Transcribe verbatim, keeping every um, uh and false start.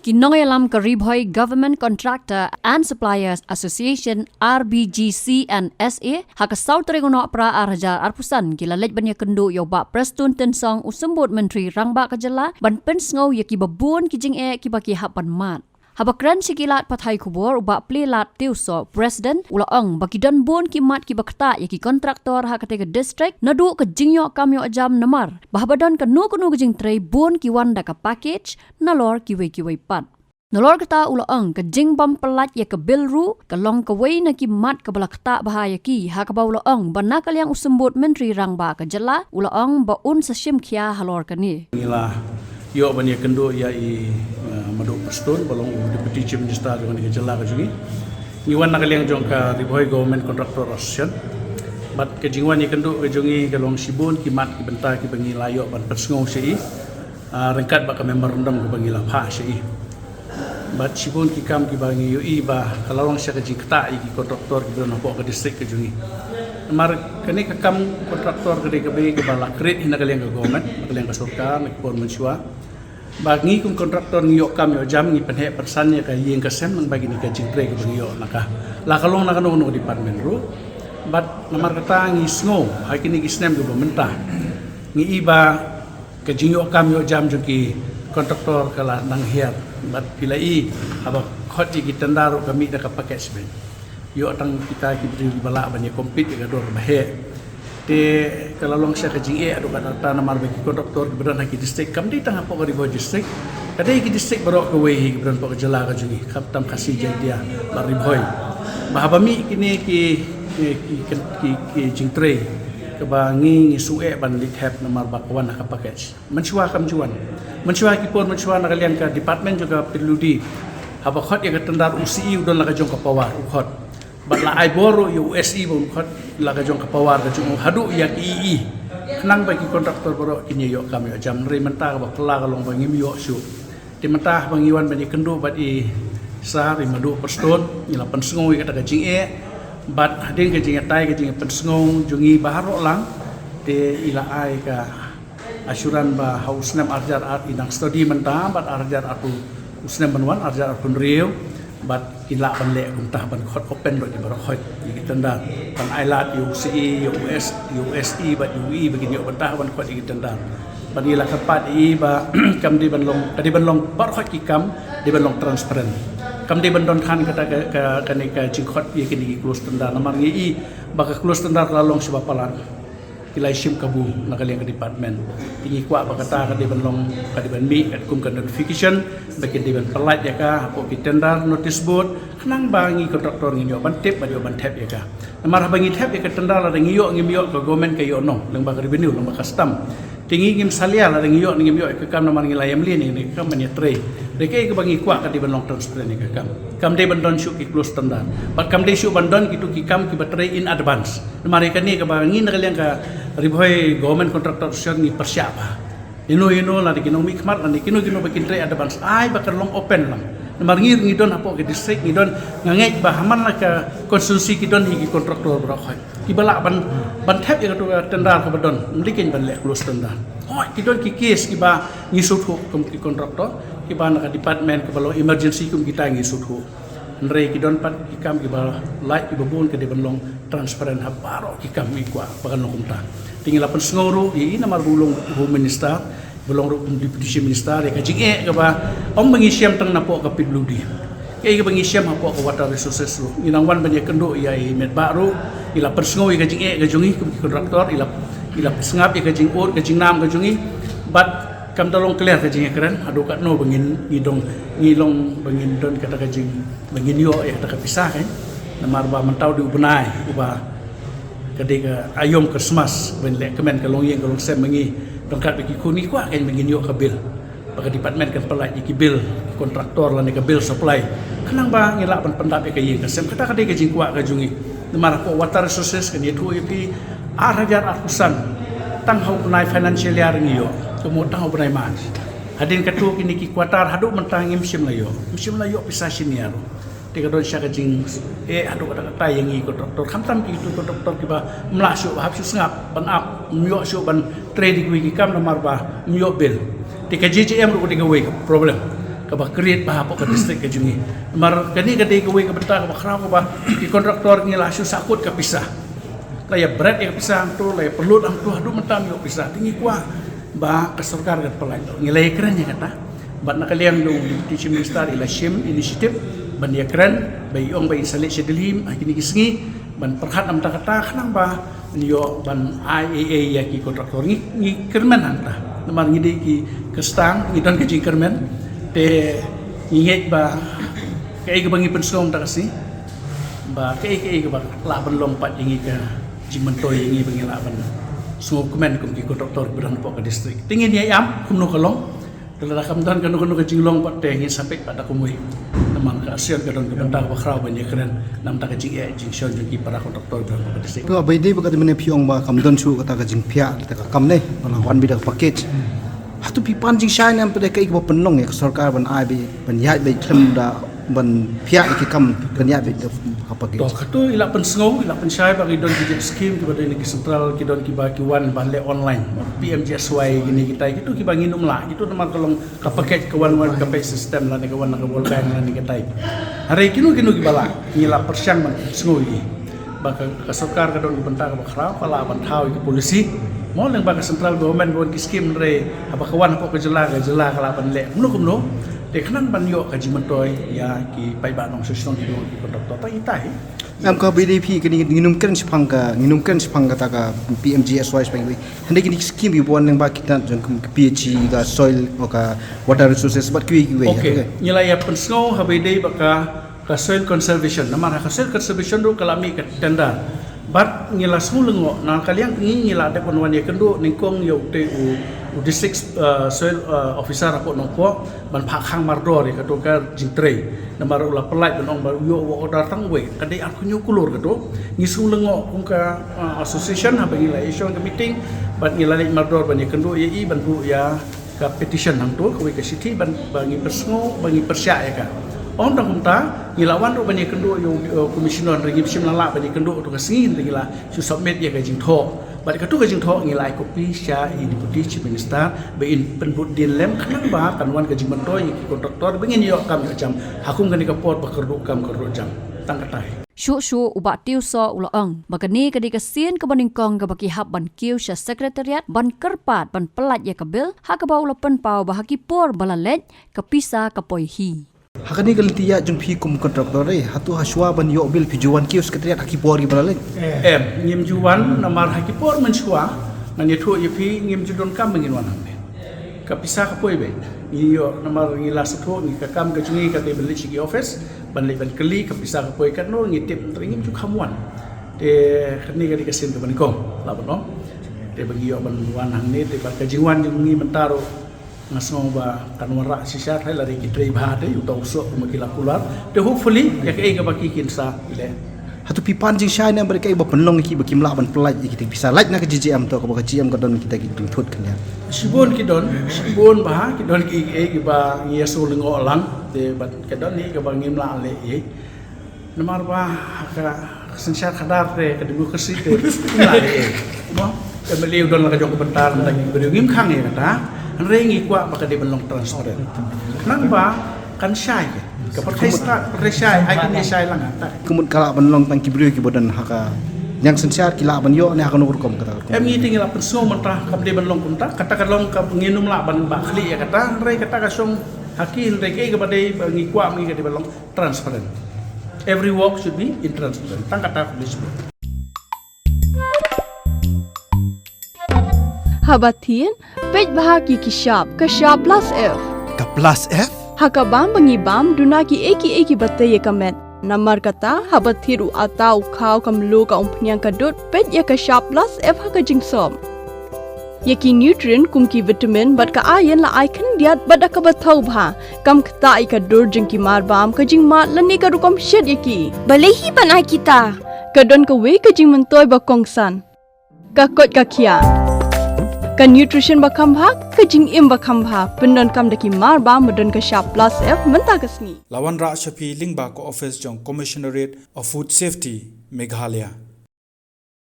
Ki nongïalam ka Ri Bhoi Government Contractor and Suppliers Association, R B G C and S A, ha ka saw tarik u Nohprah ar hajar arphew san ki la leit ban ïakynduh ïa u Bah Prestone Tynsong, u Symbud Myntri Rangbah ka jylla, ban pynsngew ïa kiba bun ki jingeh kiba ki hap ban mad. Haba kren sha ki lad pathai khubor, u Bah Plielad Tiewsoh, President, u la ong ba ki don bun ki mat kiba ktah ïa ki kontraktor ha katei ka district, naduh ka jingïoh kam ïoh jam namar ba haba don kano kano ka jingtrei bun ki wan da ka package nalor kiwei kiwei pat. Nalor kata u la ong ka jingbym pyllait ïa ka bill ruh ka long kawei na ki mat kaba la ktah bha ïa ki, ha kaba u la ong ba na ka liang u Symbud Myntri Rangbah ka jylla u la ong ba un sa shim khia halor kane. Ngi la ïoh ban ïakynduh ïa i, eh, Maduh Prestone ba long u Deputy Chief Minister jong ka jylla ka jong ngi. Ngi wan na ka liang jong ka Ri Bhoi Government Contractor Association. Bad ka jingwan ïakynduh ka jong ngi ka long shibun ki mat ki bynta kiba ngi la ïoh ban pynsngew sha i, ah, ryngkat bad ka memorandum kaba ngi la phah sha i. Bad shibun ki kam kiba ngi ïohi ba ka la long sha ka jingktah ïa ki kontraktor kiba don hapoh ka district ka jong ngi. Namar kane ka kam kontraktor ka dei kaba, kaba la create hi na ka liang ka government, na ka liang ka sorkar, na ki por mynshuwa. Ba ngi kum kontraktor ngi ïoh kam ïoh jam, ngi pynheh pynsan ïa ka ïing ka sem lyngba kine ka jingtrei kaba ngi ïoh na ka, la ka long na kano kano ka department ruh. Bad namar kata ngi sngew ha kine ki snem kiba mynta ngi i ba ka jingïoh kam ïoh jam jong ki kontraktor ka la nang hiar. Bad phi la i haba khot ïa ki tender ruh ka mih da ka package beit. Ïoh tang kita ki briew kiba lah ban ïa compete ïa ka dor ba heh. Te ka la long sha ka jingeh haduh katta namar ba ki kontraktor kiba don ha ki district, kam dei tang hapoh ka Ri Bhoi district, ka dei ki district baroh kawei hi kiba don hapoh ka jylla ka jong ngi, khamtam Khasi, Jaintia bad Ri Bhoi. Ba haba mih kine ki, ki, ki, ki, ki jingtrei kaba ngi, ngi shu eh ban leit hep namar ba ka wan ha ka package. Mynshuwa kam ju wan. Mynshuwa ki por mynshuwa na ka liang ka department jong ka P W D, haba khot ïa ka tender, u C E u don la ka jong ka power u khot. Bad la ai bor ruh ïa u S E ba un khot la ka jong ka power ka jong u, haduh ïa ki E E. Khnang ba ki kontraktor baroh kin ïoh kam ïoh jam, hynrei mynta kaba phylla ka long ba ngim ïoh shuh. Te mynta haba ngi wan ban ïakynduh bad i Sir, i Maduh Prestone, ngi la pynsngew ïa kata ka jingeh. Bad hadien ka jingïatai, ka jingpynsngew jong ngi baroh lang, te i la ai ka assurance ba ha u snem ar hajar ar, i nang study mynta, bad ar hajar arphew, u snem ban wan ar hajar arphew hynriew, bad kin lah ban leh kumta ban khot open bad ïa baroh khoit ïa ki tender, ban ai lad ïa u C E, ïa u S, ïa u S E bad ïa u E ba kin ïoh bynta ban khot ïa ki tender. Bad ngi la kyrpad ïa i ba kam dei ban long, ka dei ban long baroh khoit ki kam dei ban long transparent. Kam dei ban don than kata ka, ka, kane ka jingkhot ïa kine ki close tender, namar ngi i ba ka close tender ka la long shibun palat. Ki la shim kabu na ka liang ka department. Te ngi kwah ba kata ka dei ban long, ka dei ban mih katkum ka notification, ba kin dei ban pyllait ïa ka hapoh ki tender notice board, khnang ba ngi kontraktor ngin ïoh ban tip, ba ïoh ban thep ïa ka. Namar haba ngi thep ïa ka tender, lada ngi ïoh ngim ïoh, ka government ka ïoh noh, lyngba ka revenue, lyngba custom. Te ngi ngim salia lada ngi ïoh ne ngim ïoh ïa ka kam, namar ngi la ïamlien ïa ka kam ban ïatrei. Te kaei kaba ngi kwah, ka dei ban long transparent ïa ka kam. Kam dei ban don shuh ki close tender. Bad kam dei shuh ban don kito ki kam kiba trei in advance. Namar ïa kane kaba ngi na ka liang ka Ri Bhoi Government Contractor Association ngi pyrshah bha. Ïano ïano lada ki nongmihkhmat lane kino kino ba kin trei advance, ai ba kan long open lang. Namar ngi, ngi don hapoh ka district, ngi don, nga ngeit ba ha man la ka constituency ki don hi ki kontraktor baroh khoit kiba lah ban, ban thep ïa kato ka tender kaba don. Ym dei kein ban leh close tender. Hooid, ki don ki case kiba ngi sngewthuh kum ki kontraktor kiba na ka department kaba long emergency kum kita ngi sngewthuh. Hynrei ki don pat ki kam kiba lait kiba bun, ka dei ban long transparent ha baroh ki kam, ngi kwah ba kan long kumta. Te ngi la pynsngew ruh ïa i namar ba u long u Home Minister, ba long ruh kum Deputy Chief Minister, ïa ka jingeh kaba ym ba ngi shem tang napoh ka P W D. Kaei kaba ngi shem hapoh ka Water Resources ruh. Ngi nang wan ban ïakynduh ïa i Metbah ruh, ngi la pynsngew ïa ka jingeh ka jong i kum ki kontraktor, i la, i la pynsngap ïa ka jingud ka jingnam ka jong i. Bad kam da long clear ka jingïakren haduh katno ba ngin, ngi dong, ngi long ba ngin don kata ka jing, ba ngin ïoh ïa kata ka pisa, kan. Namar ba mynta u dei u bnai uba ka dei ka aïom Christmas, ban leh kmen ka longïing ka longsem ba ngi, ryngkat bad ki khun, ngi kwah, kan, ba ngin ïoh ka bill. Ba ka department kan pyllait ïa ki bill ki kontraktor lane ka bill supply, khnang ba ngi lah ban pyndap ïa ka ïing ka sem. Kata ka dei ka jingkwah ka jong ngi. Namar hapoh Water Resources kan ïathuh ïa phi, ar hajar arphew san, tang ha u bnai financial year ngi ïoh, ka mut tang ha u bnai March. Hadien katto kine ki quarter haduh mynta ngim shym la ïoh, ngim shym la ïoh pisa senior. Te ka don sha ka jingeh haduh katta katta ïa ngi kontraktor, khamtam kito kontraktor kiba ym lah shuh, hap shu sngap ban ap, ym ïoh shuh ban trei da kiwei ki kam namar ba ym ïoh bill. Te ka J J M ruh ka dei kawei ka problem. kaba create bha hapoh ka district ka jong ngi. Namar kane ka dei kawei ka bynta kaba khraw kaba ki contractor ngi la shu sahkut ka pisa. La ïa bret ïa ka pisa hangto, la ïa pynlut hangto, haduh mynta ym ïoh pisa. Te ngi kwah ba ka sorkar kan pynlait. Ngi la ïa kren ïa kata. Bad na ka liang jong u Deputy Chief Minister i la shim initiative ban ïa kren, ba i ong ba in sa leit sha Delhi ha kine ki sngi ban pyrkhat namar kata, khnang ba ïoh ban ai ei ei ïa ki contractor. Ngi, ngi kyrmen hangta. Namar ngi dei ki Khristan, ngi don ka jingkyrmen. Te ngi ngeit ba kaei kaba ngi pynsngew mynta ka sngi, ba kaei kaei kaba lah ban long pat ïa ngi ka jingmyntoi ïa ngi ba ngi lah ban sngewkmen kum ki contractor kiba don hapoh ka district. Te ngin ïa ïam kumno ka long. Te lada kam don kano kano ka jinglong pat te ngin sa peit pat da kumwei. Namar ka sien ka don ka bynta kaba khraw ban ïa kren namar ka jingeh jingshon jong ki para contractor kiba don hapoh ka district. To, ba ïadei bad kata mynne phi ong ba kam don shuh kata ka jingphiah kata ka kam ne, ba la wan beit da ka package. Hato phi pan jingshai ne em pat da kaei kaba pynlong ïa ka sorkar ban ai beit, ban ïaid beit khlem da ban phiah ïa ki kam, ban ïaid beit da ka package? To, kato i la pynsngew, i la pynshai ba ki don ki jait skim kiba dei na ki central, ki don kiba ki wan ban leh online, P M G S Y kine kitai, kito kiba ngin ym lah, kito namar ka long ka package ka wan, wan ka pay system lane ka wan na ka World Bank lane kitai. Hynrei kino kino kiba lah, ngi la pyrshang ban pynsngew ïa ki ba ka, ka sorkar ka don ka bynta kaba khraw, ka lah ban thaw ïa ka policy. Mo lyngba ka central government ka wan ki skim, hynrei haba ka wan hapoh ka jylla, ka jylla ka lah ban leh kumno kumno. Te khnang ban ïoh ka jingmyntoi ïa ki paidbah nongshong shnong, ki don ki contractor, tang ita hi. Em, kaba ïadei phi kane, ngin ym kren shaphang ka, ngin ym kren shaphang kata ka P M G S Y shaphang. Hynrei kine ki skim kiba wan lyngba ki tnat jong ka P H E, ka soil, o ka water resources bad kiwei kiwei. Okay. Okay. Ngi la ïa pynsngew haba ïadei bad ka, ka soil conservation. Namar ha ka soil conservation ruh ka la mih ka tender. Bad ngi la shu lyngngoh, na ka liang ngi, ngi la dep ban wan ïakynduh nyngkong ïa utei u, u district, uh, soil, uh, officer hapoh Nongpoh ban phah khang mardor ïa kato ka jingtrei. Namar u la pynlait ban ong ba u ïoh work order tang wei, ka dei arphew hynñiew klur kato. Ngi shu lyngngoh kum ka, uh, association haba ngi la ïashong ka meeting bad ngi la leit mardor ban ïakynduh ïa i ban buh ïa ka petition hangto, kawei ka shithi ban, ba ngi pynsngew, ba ngi pyrshah ïa ka. Ym tang kumta, ngi la wan ruh ban ïakynduh ïa u, uh, commissioner, hynrei ngim shym la lah ban ïakynduh ha kato ka sngi, hynrei ngi la shu submit ïa ka jingthoh. Bad kato ka jingthoh ngi la ai copy sha i Deputy Chief Minister ba in pynbud dien lem khnang ba kan wan ka jingmyntoi ïa ki contractor ba ngin ïoh kam ïoh jam ha kum kane ka por ba kyrduh kam kyrduh jam. Tang kata hi. Shuh shuh u Bah Tiewsoh u la ong ba kane ka dei ka sien kaba nyngkong kaba ki hap ban kiew sha Secretariat ban kyrpad ban pynlait ïa ka bill, ha kaba u la pynpaw ba ha ki por ba la leit ka pisa ka poi hi. Ha kane ka lynti ïaid jong phi kum contractor, eh, hato ha shuwa ban ïoh bill phi ju wan kiew Secretariat ha ki por kiba la leit? Em, ngim ju wan namar ha ki por mynshuwa ngan ïathuh ïa phi, ngim ju don kam ba ngin wan hangne. Ka pisa ka poi beit. Ngi ïoh namar ngi la sngewthuh, ngi, ka kam ka jong ngi ka dei ban leit sha ki office ban leit ban kylli, ka pisa ka poi katno, ngi tip, hynrei ngim ju kham wan. Te kane ka dei ka sien kaba nyngkong, lah ban ong. Te ba ngi ïoh ban wan hangne, te bad ka jingwan jong ngi mynta ruh nga sngew ba kan wanrah shisha, hynrei lada ki trei bha te uta u soh kumba ki la kular. Te hopefully ïa kaei kaba ki kin sa leh. Hato phi pan jingshai ne em bad kaei ba pynlong ïa ki ba kim lah ban pynlait ïa kita ki pisa, lait na ka J J M to, kaba ka J J M ka don kita ki jingthut khyndiat? Shibun ki don, shibun bha ki don, ki, eh, kiba ngi ïa shu lyngngoh lang, te bad ka don hi kaba ngim lah leh ei. Namar ba ha ka synshar khadar te, ka democracy te, ngim lah leh ei. Mo, M L A u don la ka jong ka bynta, nangta ki briew, ngim khang ïa kata. Hynrei ngi kwah ba ka dei ban long transparent. Khnang ba kan shai ka, ka pyrthei stad, pyrthei shai, ai kane shai lang ha ta. Ka mut ka lah ban long tang ki briew kiba don ha ka ñiang synshar ki lah ban ïoh ne ha kano ka rukom kata? Em, ngi te ngi la pynsngew mynta kam dei ban long kumta, kata ka long ka ngin ym lah ban bah khlieh ïa kata, hynrei kata ka shong ha ki, hynrei kaei kaba dei ba ngi kwah ma ngi ka dei ban long transparent. Every work should be in transparent. Tang kata ka dei. Haba thied, peit bha ki ki shap, ka shap plus F. Ka plus F? Ha ka bam ba ngi bam, duna kiei kiei kiba tei ïa ka met. Namar kata, haba thied u atta, u khaw, ka mluh, ka umphniang, ka dud, peit ïa ka shap plus F ha ka jingsop. Ïa ki nutrient kum ki vitamin bad ka iron la ai khyndiat bad da kaba thaw bha. Kam ktah ïa ka dur jong ki mar bam, ka jingmad lane ka rukom shet ïa ki. Balei hi ban ai kita? Ka don kawei ka jingmyntoi ba kongsan. Ka koit ka khiah. Ka nutrition ba kham bha, ka jingim ba kham bha. Pyndonkam da ki mar bam ba don ka shap plus F mynta ka sngi. La wanrah sha phi lyngba ka office jong Commissionerate of Food Safety, Meghalaya.